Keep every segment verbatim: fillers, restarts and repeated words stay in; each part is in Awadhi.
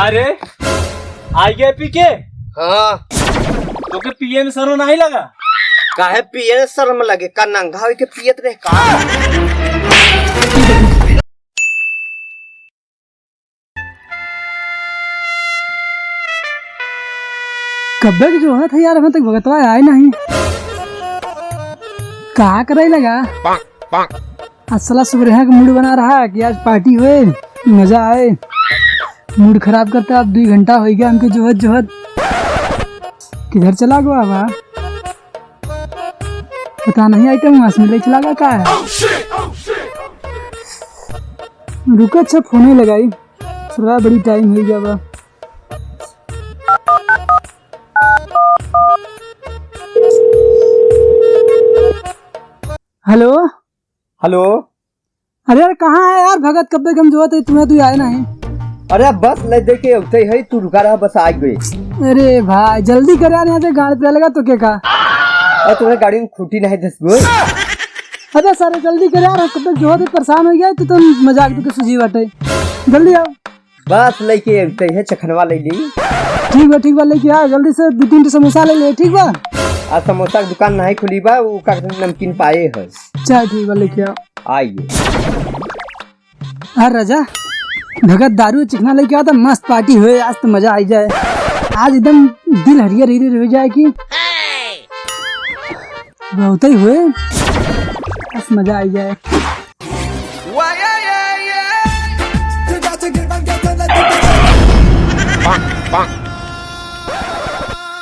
अरे, आई गए पी के? हाँ। तोके पिए में शर्म नहीं लगा? काहे पिए में शर्म लगे? का नंगा होई के पियत रहे का? कब्बे के जोहत है यार, अभी तक भगतवा आए नहीं। का करे लगा? आज साला सुबह के मूड बना रहा है कि आज पार्टी होए, मजा आए। मूड खराब करता, अब दुई घंटा होइ गया हमके जोहत जोहत। किधर चला गवा बा? पता नहीं, आइटम वहां से मिले चला गया का है? रुको, अच्छा फोन ही लगाई, थोड़ा बड़ी टाइम होइ गया बा। हेलो। हेलो। अरे यार, कहाँ है यार भगत? कब्बे के हम जोहत है, तुम्हें तू आए नहीं। अरे बस ले दे के उठे है, तू रुका रहा, बस आ गए। अरे भाई जल्दी कर यार, यहाँ से गाड़ पे लगा तो क्या का? और तुम्हें गाड़ी में खूटी नहीं धस गई। अबे सारे जल्दी कर यार, हम कब्बे के जोहत है, परेशान होइ गया, तू तो मजाक तो सुझी बाटे। जल्दी आओ। बस लेके अइते है, चखनवा ले ली। ठीक बा, ठीक बा, लेके आ, जल्दी से दो तीन ठो समोसा ले ले, ठीक बा? आ समोसा के दुकान नहीं खुली बा, उ का नमकीन पाए है। चल ठीक बा, लेके आ। आइए। अरे राजा, भगत दारू चिकना लेके आ तो मस्त पार्टी होए, आज तो मजा आई जाए। आज एकदम दिल हरियर हरियर होइ जाए कि बहुत ही होए, बस मजा आई जाए।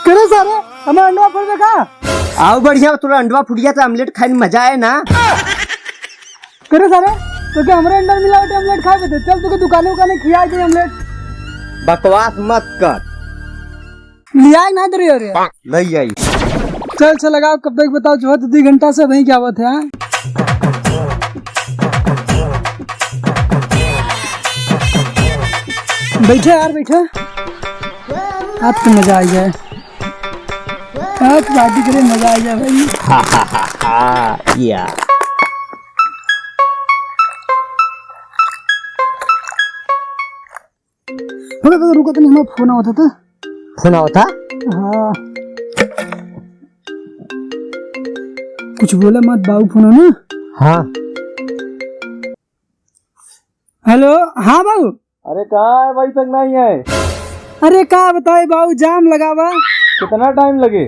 करे सारे, हमारा अंडवा फोड़ दे का? आओ बढ़िया, तोरा अंडवा फुटिया तो आमलेट खाए में मजा आए ना। करे सारे, तो क्या हमारे अंडा मिला के आमलेट खाए बे? चल, तोके दुकाने उकाने खिया दे आमलेट। बकवास मत कर। लिया ना दे रे। ले आई। चल, चल, लगाओ, कब तक बताओ, जो है तो दो घंटा से वहीं क्या बात है, हाँ? बैठे यार, बैठे। आज तो मजा आ जाए। आज पार्टी करे, मजा आ जाए भाई। हा, हा, हा, हा, या। रुको, रुको, रुको, तनी हमारा फोन आवत था। फोन आवत था? हाँ। कुछ बोला मत, बाबू फोन है ना? हाँ। हेलो, हाँ बाबू। अरे, कहाँ है भाई, तक नहीं है? अरे, का बताए बाबू, जाम लगा बा। कितना टाइम लगे?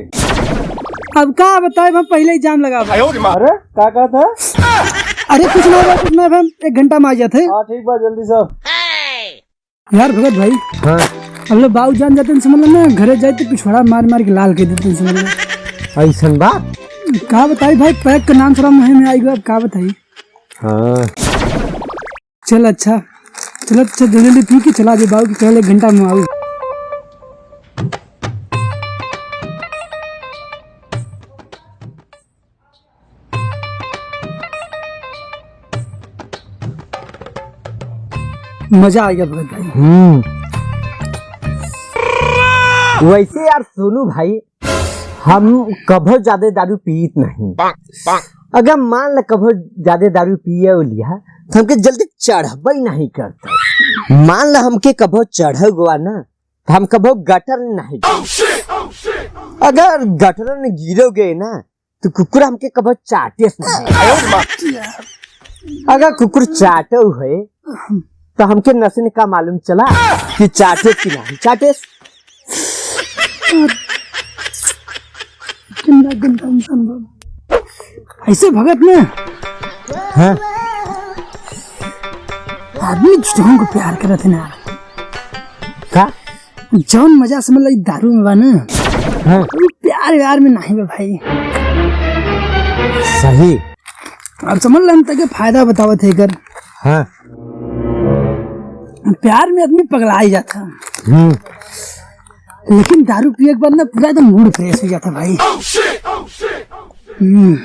अब का बताए, हम पहले ही जाम लगा बा। अरे, का कहत है? अरे, कुछ नहीं बा, कुछ नहीं बा, हम एक घंटा में आ जाते हैं। हाँ, ठीक बा, जल्दी से। यार भगत भाई, हाँ। अब लोग बाबू जान जाते हैं, समझ लो ना, घरे जाए तो पिछवाड़ा मार मार के लाल कर देते हैं, समझ लो। ऐसन बात? का बताई भाई, पैक का नाम थोड़ा मुँह में आई गया, अब का बताई? हाँ। चल अच्छा, चल अच्छा, जल्दी जल्दी पी के चला जे बाबू की, पहले एक घंटा में आऊ। मजा आ गया भगत भाई। हम्म। वैसे यार सोनू भाई, हम कभो ज्यादा दारू पीत नहीं। अगर मान ल कभो ज्यादा दारू पिए लिया, तो हमके जल्दी चढ़बे नहीं करता। मान ल हमके कभो चढ़ गवा ना, तो हम कभो गटर में नहीं गिरे। अगर गटर में गिरो गए ना, तो कुकुर हमके कभो चाटेस नहीं। अगर कुकुर चाटो है, तो हमके नसे ने का मालूम चला कि चाटेस कि नहीं चाटेस। कितना गंदा इंसान बा। ऐसे भगत ने हाँ। आदमी झूठों को प्यार करत है ना। का? जौन मजा समझ ला, ई दारू में बा ना, हाँ। वो प्यार व्यार में नहीं बा भाई। सही। अब समझ ला, हम तके फायदा बतावत है एकर। हाँ। प्यार में आदमी पगला ही जाता। हम्म। लेकिन दारू पिए के बाद ना पूरा एकदम मूड फ्रेश हो जाता भाई। हम्म।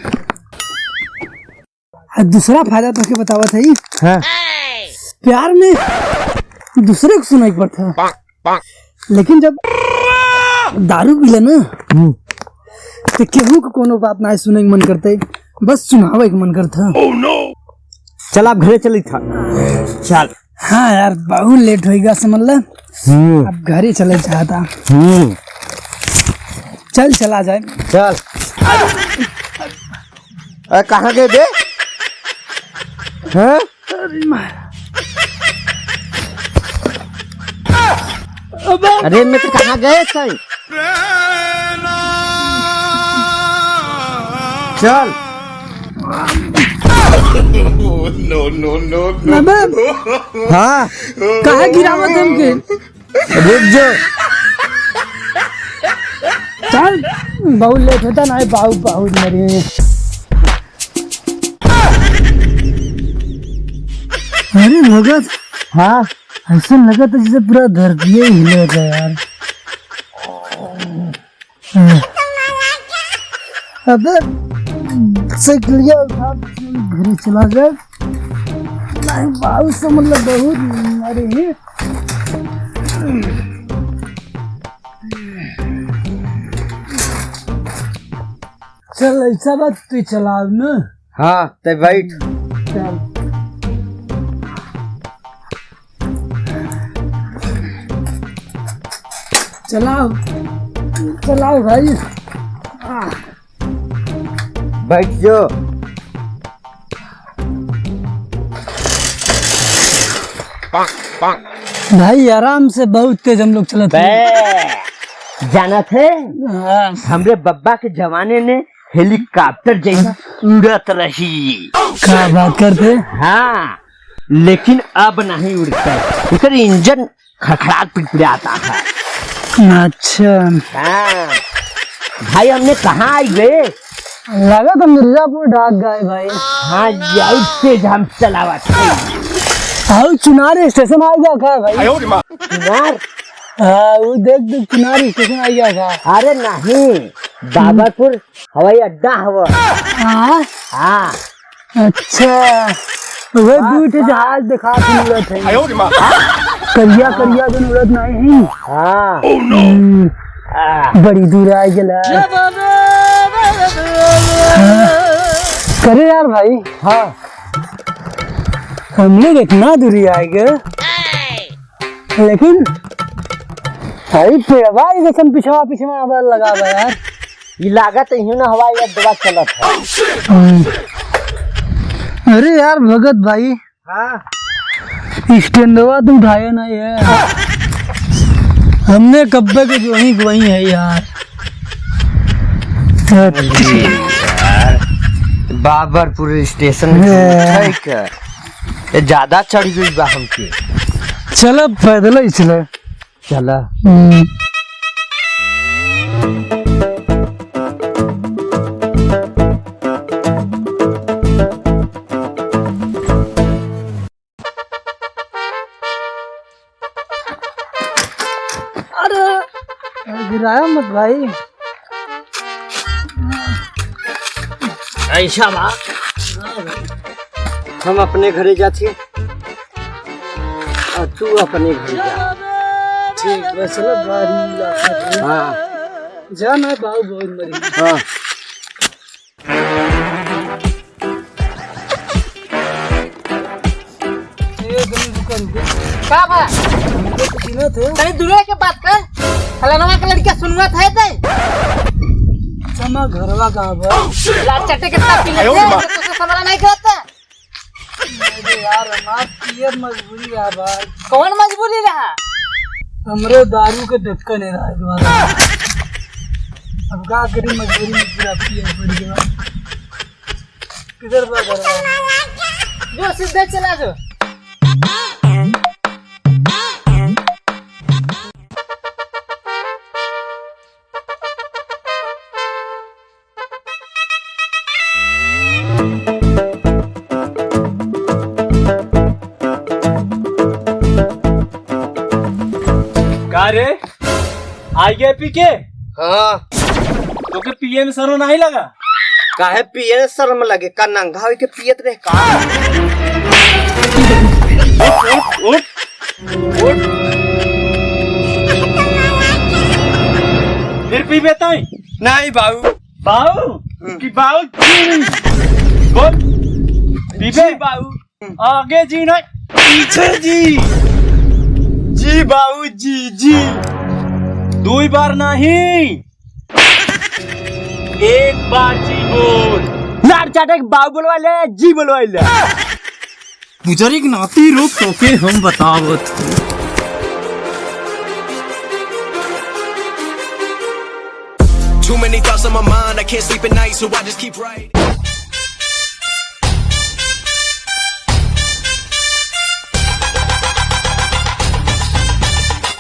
आ दूसरा फायदा तोके बतावत है। हाँ। प्यार में दूसरे को सुनाई पड़ता है, लेकिन जब दारू पी लेना, हम्म। तो केहू को कोनो बात ना सुने के मन करते, बस सुनावे के मन करता। चल, आप घरे चली था। चल। हाँ यार, बहुत लेट होइगा समझ ले। हम्म। अब घर ही चले जाता। हम्म। चल, चला जाए। चल। अरे, कहाँ गए बे? हैं? अरे मार। अबे। अरे, मैं तो कहाँ गए थे? चल। No, no, no, no। अबे। हाँ। काहे गिरावत हमके? रुक जा। चल, बहुत लेट होता ना है, बाऊ, बाऊ मरे। अरे भगत। हाँ। ऐसा लगत है जैसे पूरा धरती ही हिलेगा यार। अबे, साइकिलिया उठा, घरे चला जाए। नहीं, बाबू से मतलब बहुत मारे हैं। चल, ऐसा बात तू चलाव न। हाँ, ते बैठ। चल। चलाओ, चलाओ भाई। बैठ जो। भाई, आराम से, बहुत तेज हम लोग चलत हैं। बे, जानत है? हाँ। हमरे बब्बा के जमाने में हेलीकॉप्टर जैसा उड़त रही। का बात करते? हाँ, लेकिन अब नहीं उड़ता। एकर इंजन खड़खड़ात पिटपिटात है। अच्छा। हाँ। भाई, हमने कहाँ आई गए? लगा तो मिर्जापुर डाक गए भाई। हाँ, यही तेज हम चलावत है। आओ, चुनार स्टेशन आ गया का भाई? चुनार? हाँ, वो देख, देख, चुनार स्टेशन आ गया का? अरे नहीं, बाबरपुर हवाई अड्डा हवा। हाँ? हाँ। अच्छा, वह हाँ, दू ठे हाँ। जहाज देखा के मिलत है। आयो रे माँ। करिया, करिया जन उड़त नहीं है। हाँ। हम्म। हाँ। बड़ी दूर आ गेला। हाँ। करे यार भाई। हाँ। हम लोग इतना दूरी आ गए। लेकिन भाई, पेड़वा ही जैसन पिछवा, पिछवा आवाज लगावा यार। ई लागत है ना, हवाई अड्डा चलत है। हम्म। अरे यार भगत भाई, हाँ। स्टैंडवा तो उठाया नहीं है। हमने कब्बे के जो ही वही है यार। यार, बाबरपुर स्टेशन में हाँ। है क्या? ये ज्यादा चढ़ गई बा हमके। चलो, पैदल ही चले। चला। हम्म। अरे, अरे, गिराया मत भाई। ऐसा बा, हम अपने घरे जाथी, और तू अपने घरे जा। ठीक बा, चलो, गाड़ी ला। हाँ। जा ना, बाबू बहुत मरी। हाँ। ए, तुम रुको, रुको। का बा? हमको तो सुनत है। तनी दूरे के बात कर। फलानवा के लड़किया सुनत है ते। समा घरवा कहाँ बा? लाल चट्टे के साथ पी लेते हैं, तो तुझे समझ नहीं करता। अरे यार, हमार पियर मजबूरी है भाई। कौन मजबूरी रहा? हमरे दारू के ढक्कन है राज वाला। अब का करी, मजबूरी में पूरा पियर पड़ गया। किधर बा घरवा? जो सीधे चला जो। का रे? आ गया पी के? हाँ। तोके पिए में शर्म नहीं लगा? काहे पिए में शर्म लगे? का नंगा होई के पियत रहे का? उठ, उठ, उठ। फिर पीबे तई? नहीं बाबू। बाऊ? हम्म। कि बाऊ जी? बोल। पीबे? जी बाऊ। आगे जी नहीं। पीछे जी। जी बाबू जी, जी। दुई बार नहीं, एक बार जी बोल। लार चाटे के बाबू बोलवा ले, जी बोलवा ले। बुजुर्ग नाती रुक, तोके हम बतावत हई। Too many thoughts on my mind, I can't sleep at night, so I just keep writing.